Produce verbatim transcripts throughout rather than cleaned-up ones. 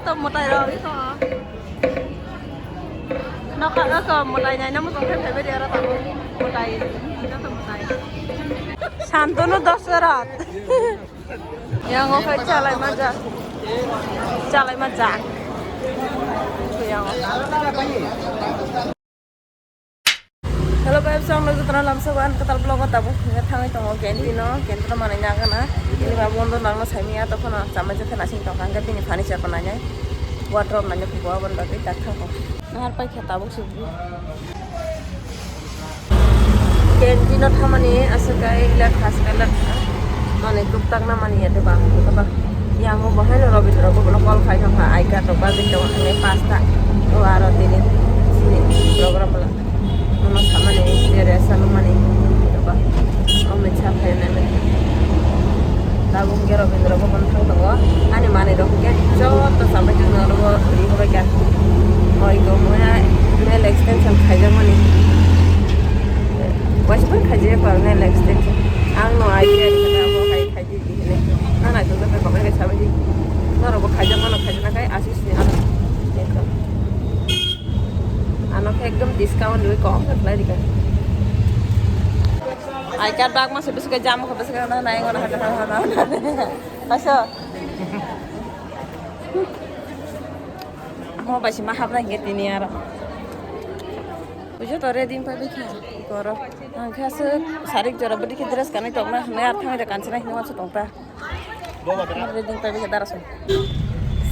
To mwtai rok iko. Nokha iko mwtai naina muchung khe phaibai di aro tabuk mwtai. Joto mwtai. Shantanu Dasarath. Yang okai chalai maja. Chalai maja. Yang okai. Hello guys, ang nugwi tongo lamsa o, ang kwtal vlog o tabuk hwnwi thangwi tongo canteen o, canteen o manwi nagana. Ini ba bondo nangno saimanya, tokhono chamai chakhe nasing tongkha, hwnkhe bini furniture bo nainai, wardrobe nainai, kubo aboni bagwi tak thango. Nahar paikha tabuk se. Canteen o thamani aswk kai le khas kai le kha. Mane tuktak na mani ya de ba. Ba yang bo hai no Robindra bo call khai no kha. I card rok ba de to ne pasta. O aro tini sini program la. Mama samani jere sanu mani. Ba. O me cha khai na me. Tabuk ge Robindra bo man thang tongo. Ani mani rok ge joto samai jung no ro ri ho ga. Oi go moya nail extension khai ja mani. Washing khai je ko nail extension. Ang no idea ni kata bo khai khai di di le. Na na jung ko ko khai sabai di. Na ro bo khai ja mano khai na khai asis ni ano. Ano khe ekdom discount rwi kom khe khlai di ka. Ai ka bag ma se bisuk jam ko bisuk na na ngo na ha ha ha. Paso. Mo bai si ma hap na nge tini aro. Bujo to ready pa bi kha. Koro. Ang khe aswk sarik jora bwdwi khe dress kanwi tongna hwnwi ar thangwi da kanchina hinwi uansuk tong ta. Ready pa bi khe dara song.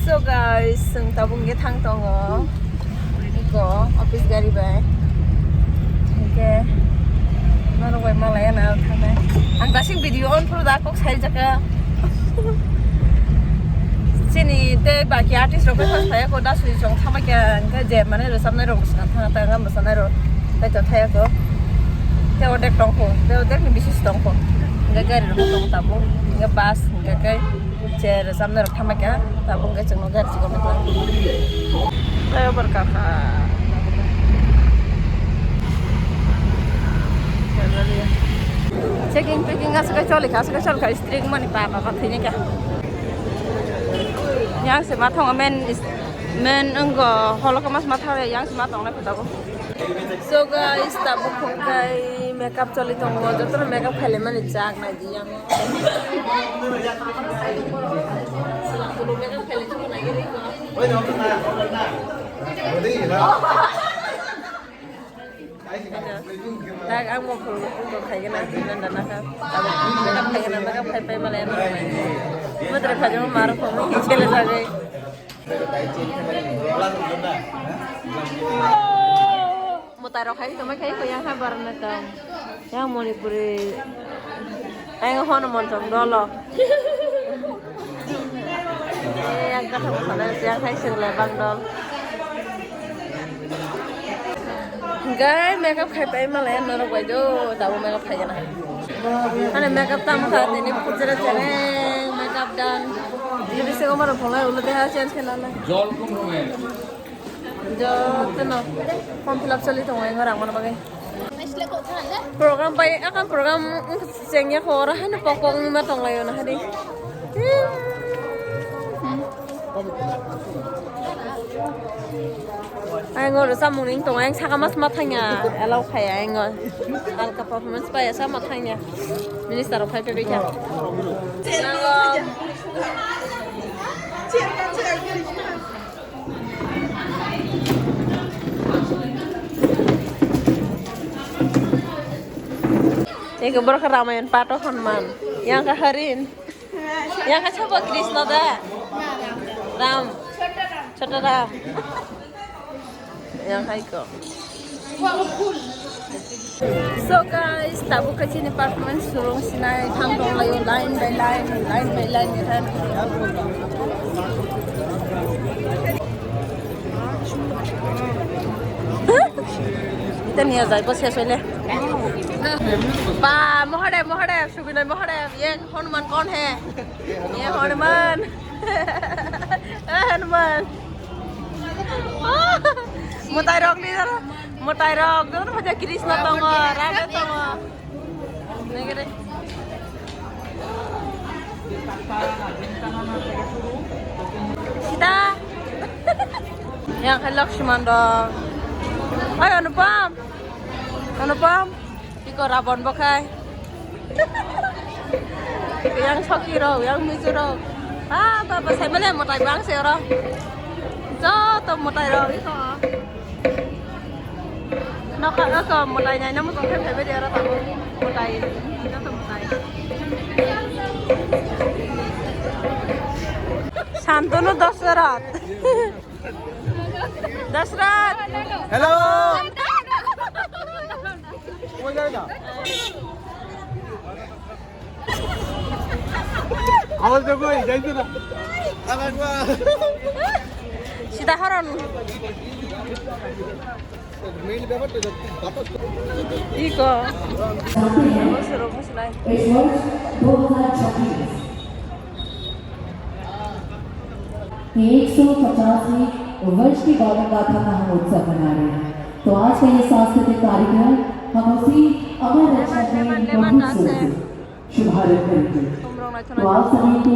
So guys, chwng tabuk hwnkhe thang tongo. Iko office gari bai. Hwnkhe norok bai malaya na thangnai. Ang dasing video on phuru da kok sai jaka. Chini tei baki artist rok bai phai ko da sui chong thama kya hwnkhe je mane rwchapnai rok swkang thang ta ga mwsanai rok. Tei to thaya ko. Tei odek tongkho, tei odek ni bisis tongkho. Hingke gari rok tong tabuk, hingke bus, hingke kei je rwchapnai rok thangma kha, tabuk hingke chwngno gari chikon rok. Flyover kakha. Checking, packing aswk khe choli kha, aswk khe choli kha, strict mani pa, pa, pa, thwini kha. Yang se ma thongo men is, men wngkho holo khe mas ma thang yang se ma tongnai kho tabuk. So guys, tabuk hwnkhe makeup choli tongo, jotono makeup khaile mani jak nai di yang. Tak ang mo phuru phuru khaigena, nanda naka. Makeup khaigena, makeup khai pai malai ano. Matre khajo maro phone ni chele jagai. Mwtai rok hai tongma khai ko yang ha barana tong. Yang Manipuri. Yang hono mon tong dolo. Yang kata ko sana yang hai sing le bang dol. Guys, makeup khai pai malai norok bai do, tabo makeup khai gana. Ani makeup tam kha tini pujra chereng makeup done. Ini bisa ko maro phone ulo deha change khana na. Jol kum rome. Jotono form fill up choli tongo engorang mano bagwi. Program bai akan program chengya ko ora hano pokong ma tonglayo na hari. Ang oro samung ning tongo, ang saka mas ma thangya, allow khaya ang o. Alka performance paya sa ma thangya. Minister rok phai phai kha. Eko borok Ramayan pato Hanuman. Yang ka Harin. Yang ka sabo Krishna da. Ram. Chota Ram. Yang hai ko. So guys, tabuk khe chini performance surung sinai thang tong layo line by line, line by line ni thang. Ita niya jai bo ses hoile. Ba, Mahadev, Mahadev, Subinoy Mahadev, ye Hanuman kon hai? Ye Hanuman. Eh, Hanuman. Mwtai rok ni jora, mwtai rok, joto no Krishna tongo, Radha tongo. Nai gede. Sita. Yang khai Laksman dong. Oi, Anupam. Anupam. Iko Rabon bo khai. Yang Soki rok, yang Mizu rok. Ah, ba, ba, sai male motai bang se oro. Joto motai rok iko. Nokha oko motai nai namo tong khai phai bai de oro tamo. Motai. Joto motai. Santanu Dasarath. Dasarath. Hello. Sita horon. Iko. Bosoro musulai. एक सौ पचासवीं वर्ष की गौरव गाथा का हम उत्सव मना रहे हैं। तो आज का ये सांस्कृतिक कार्यक्रम हम उसी अमर रचना के मधुर स्वर से शुभारंभ करेंगे। तो आप सभी को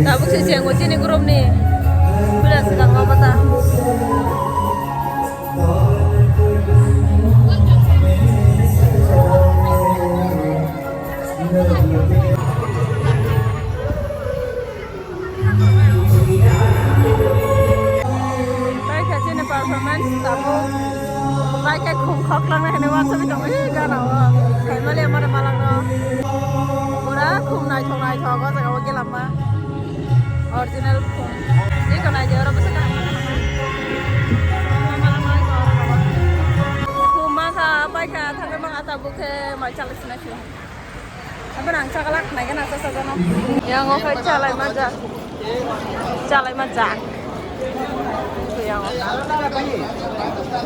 Tabuk se chengbo chini group ni pura swkang ma bata. Paikha chini performance tabuk. Paikha khum khoklang nai hinwi uansugwi tongo, ee, gana o. Saimali amore malak no. Pura khum naithok naithok o jaga o gelamma. Original khum. Eko naidi oro bwswk kaham kaham. Khum ma kha, paikha thangwi mangha tabuk khe mai chalai sinai khe. Aboni ang chakalak nai gana sa sajano. Yang o khai chalai ma ja. Chalai ma ja. Yang o.